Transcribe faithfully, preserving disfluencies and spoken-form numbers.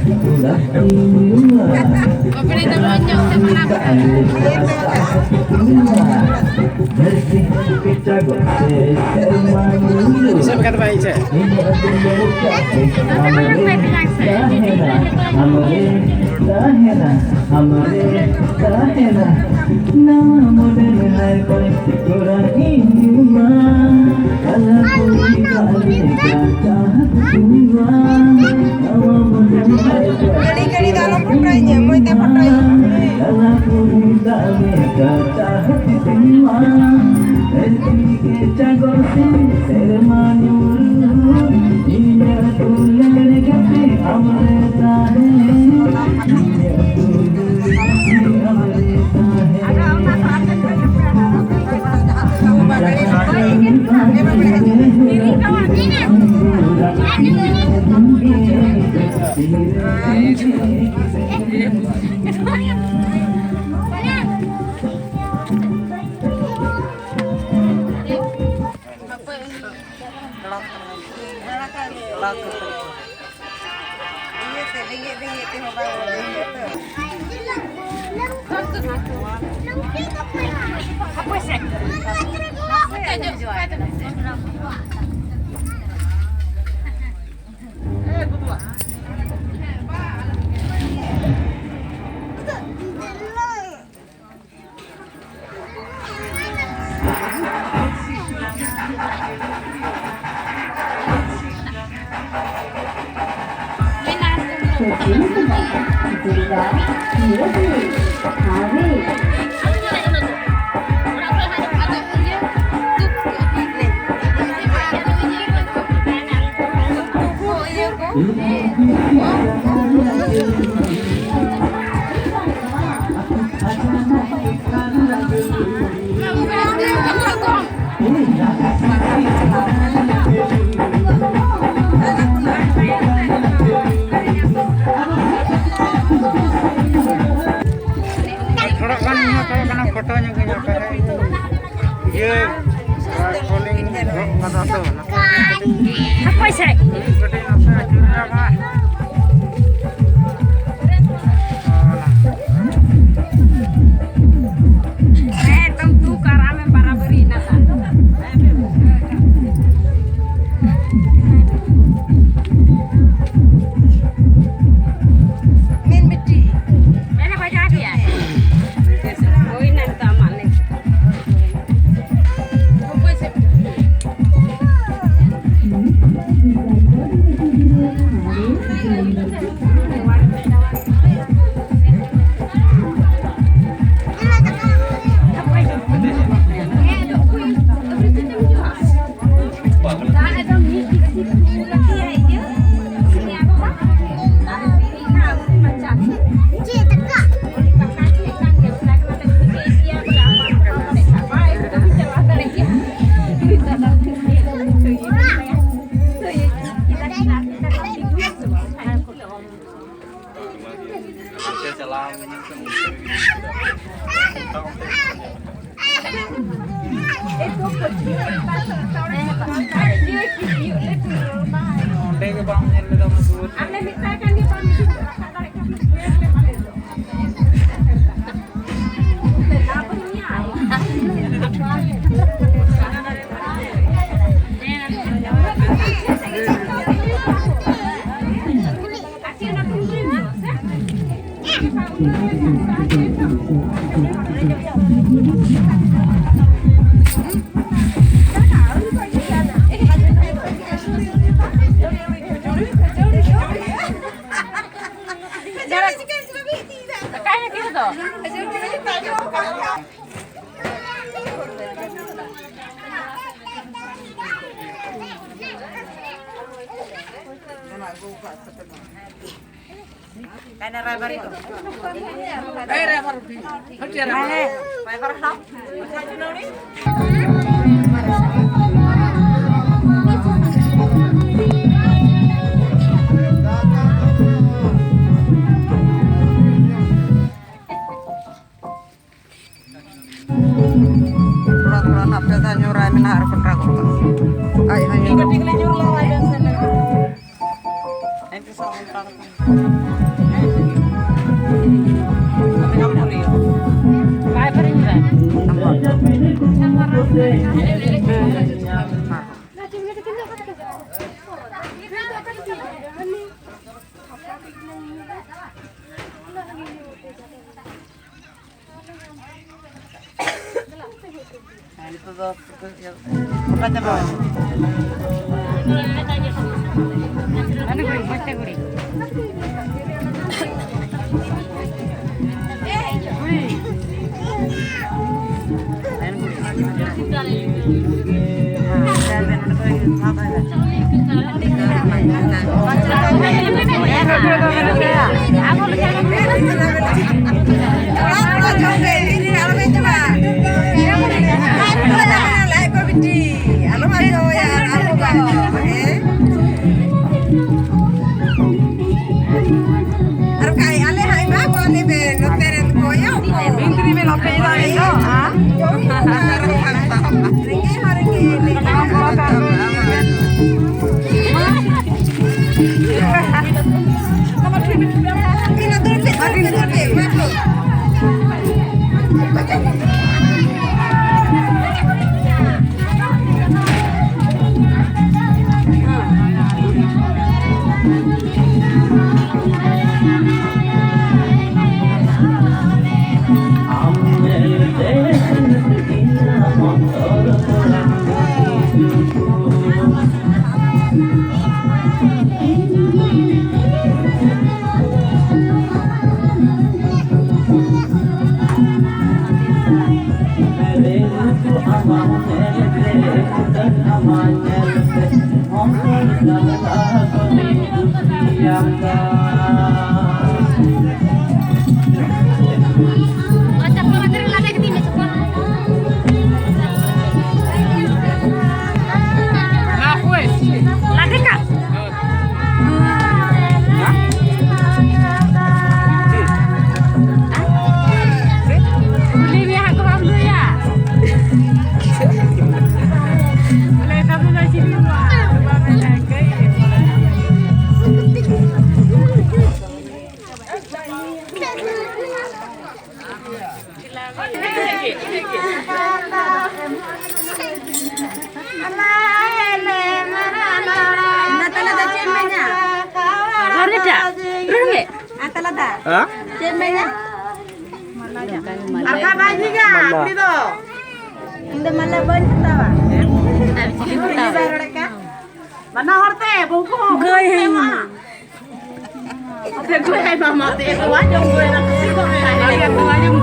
ᱪᱮᱫ ᱞᱮᱠᱟ ᱛᱮ ᱵᱟᱭ ᱤᱪᱪᱷᱟᱹ? ᱛᱟᱦᱮᱱᱟ, ᱟᱢᱨᱮ ᱛᱟᱦᱮᱱᱟ, ᱟᱢᱨᱮ ᱛᱟᱦᱮᱱᱟ᱾ ᱱᱟᱣᱟ ᱢᱚᱰᱮᱞ ᱦᱟᱭ ᱯᱷᱟᱭ ᱠᱚᱲᱟ ᱤᱧ ᱢᱟ, ᱟᱞᱟ ᱯᱩᱨᱤ ᱠᱟᱞᱮ ᱠᱟᱴᱟ ᱦᱟᱛᱤ ᱢᱟ᱾ ᱱᱟᱣᱟ ᱢᱚᱰᱮᱞ ᱦᱟᱭ ᱯᱷᱟᱭ ᱜᱟᱹᱰᱤ, ᱜᱟᱹᱰᱤ ᱫᱚ ᱟᱞᱚᱢ ᱯᱷᱚᱴᱳᱭᱤᱧᱟᱹ, ᱢᱚᱡᱽ ᱛᱮ ᱯᱷᱚᱴᱳᱭᱤᱧ᱾ ᱟᱞᱟ ᱯᱩᱨᱤ ᱠᱟᱞᱮ ᱠᱟᱴᱟ ᱦᱟᱛᱤ ᱢᱟ᱾ ᱫᱷᱟᱹᱨᱛᱤ ᱜᱮ ᱪᱟᱸᱫᱚ ᱥᱤᱧ ᱥᱮᱨᱢᱟ ᱧᱩᱨ, ᱤᱧᱟᱹᱜ ᱫᱩᱞᱟᱹᱲ ᱜᱟᱛᱮ ᱟᱢᱨᱮ ᱛᱟᱦᱮᱸ, ᱤᱧᱟᱹᱜ ᱫᱩᱞᱟᱹᱲ ᱜᱟᱛᱮ ᱟᱢᱨᱮ ᱛᱟᱦᱮᱸ᱾ ᱤᱭᱟᱹᱛᱮ ᱵᱮᱸᱜᱮᱫ ᱵᱮᱸᱜᱮᱫ ᱛᱮᱦᱚᱸ ᱵᱟᱝ ᱵᱩᱡᱷᱟᱹᱜ ᱠᱟᱱᱟ ᱛᱚ᱾ ᱛᱷᱚᱲᱟ ᱜᱟᱱ ᱤᱧ ᱦᱚᱸ ᱛᱷᱚᱲᱟ ᱜᱟᱱ ᱯᱷᱳᱴᱳ ᱧᱚᱜ ᱤᱧ ᱦᱟᱛᱟᱣᱟ᱾ ᱤᱭᱟᱹ, ᱨᱮᱠᱚᱨᱰᱤᱝ ᱜᱚᱜ ᱠᱟᱫᱟ ᱛᱚ, ᱚᱱᱟ ᱦᱟᱯᱳᱭ ᱥᱮ᱾ ᱠᱟᱹᱴᱤᱡ ᱱᱟᱥᱮ ᱟᱹᱪᱩᱨ ᱧᱚᱜᱟ᱾ ᱪᱟᱞᱟᱣ ᱞᱮᱱᱟ ᱥᱮ ᱚᱱᱛᱮ ᱨᱮᱜᱮ ᱧᱮᱞ ᱠᱮᱫᱟ᱾ ᱚᱸᱰᱮ ᱜᱮ ᱵᱟᱢ ᱧᱮᱞ ᱞᱮᱫᱟ ᱚᱱᱟ ᱫᱩᱣᱟᱹᱨ? ᱛᱷᱚᱲᱟ ᱛᱷᱚᱲᱟ ᱱᱟᱜ ᱯᱮ ᱫᱷᱟᱣ ᱧᱩᱨᱟᱭ ᱢᱮ ᱱᱟᱜ ᱟᱨ ᱠᱚᱴᱨᱟ ᱜᱚᱫ ᱠᱟᱜ ᱢᱮ᱾ ᱟᱡ ᱦᱚᱸ ᱧᱩᱨ᱾ ᱠᱟᱹᱴᱤᱡ ᱜᱮᱞᱮ ᱧᱩᱨ ᱞᱟᱦᱟ ᱞᱮᱱ ᱥᱮ ᱞᱮ᱾ ᱮᱱᱛᱮ ᱥᱟᱶ ᱦᱟᱛᱟᱲ ᱠᱟᱱᱟ᱾ ᱵᱟᱭ ᱯᱟᱨᱮ ᱧᱩᱨᱟ᱾ ᱦᱮᱸ, ᱱᱤᱛᱚᱜ ᱫᱚ ᱜᱚᱴᱟ ᱪᱟᱵᱟ᱾ ᱱᱚᱛᱮ ᱨᱮᱱ ᱠᱚᱭᱚᱜ ᱠᱚ᱾ ᱤᱧ ᱛᱮᱜᱮ ᱢᱮᱱ ᱟᱯᱮ ᱮᱫᱟ ᱤᱧ ᱫᱚ, ᱦᱮᱸ? ᱨᱮᱸᱜᱮᱡ ᱦᱚᱸ ᱨᱮᱸᱜᱮᱡ, ᱨᱮᱸᱜᱮᱡ ᱦᱚᱸ ᱨᱮᱸᱜᱮᱡ᱾ ᱫᱩᱲᱩᱵ ᱯᱮ, ᱫᱩᱲᱩᱵ ᱯᱮ, ᱫᱩᱲᱩᱵ ᱯᱮ, ᱢᱟ ᱛᱚ᱾ ᱞᱟᱫᱮ ᱠᱟᱜ᱾ ᱠᱩᱞᱤ ᱢᱮᱭᱟ ᱦᱟᱸᱜ ᱠᱚ ᱵᱟᱢ ᱞᱟᱹᱭᱟ᱾ ᱵᱚᱞᱮ ᱠᱟᱹᱢᱤ ᱫᱚ ᱪᱤᱞᱤ ᱦᱚᱸ ᱵᱟᱝ, ᱵᱟᱝ ᱢᱮᱱᱟ, ᱜᱟᱹᱭ᱾ ᱟᱨ ᱢᱤᱫᱴᱟᱝ, ᱨᱚᱲ ᱢᱮ᱾ ᱦᱮᱸ? ᱪᱮᱫ ᱢᱮᱱᱟ? ᱟᱨ ᱠᱷᱟᱱ ᱵᱟᱭ ᱡᱷᱤᱡᱟ, ᱢᱟᱞᱟ᱾ ᱠᱩᱲᱤ ᱫᱚ᱾ ᱤᱧ ᱫᱚ ᱢᱟᱞᱟ ᱵᱟᱹᱧ ᱦᱟᱛᱟᱣᱟ᱾ ᱟᱨ ᱪᱤᱞᱤ ᱠᱚ ᱦᱟᱛᱟᱣᱟ? ᱵᱟᱱᱟ ᱦᱚᱲ ᱛᱮ, ᱵᱟᱹᱦᱩ ᱠᱚᱦᱚᱸ ᱜᱟᱹᱭ ᱦᱚᱯᱚᱱ ᱦᱮᱸ᱾ ᱛᱮ ᱢᱟ᱾ ᱟᱯᱮ ᱜᱟᱹᱭ ᱢᱟᱢᱟ ᱛᱮ, ᱛᱚᱣᱟ ᱡᱚᱢ ᱜᱟᱹᱭ ᱚᱱᱟ ᱠᱷᱟᱹᱥᱤ ᱠᱚ ᱢᱮᱱᱟ᱾ ᱛᱚᱣᱟ ᱡᱚᱢ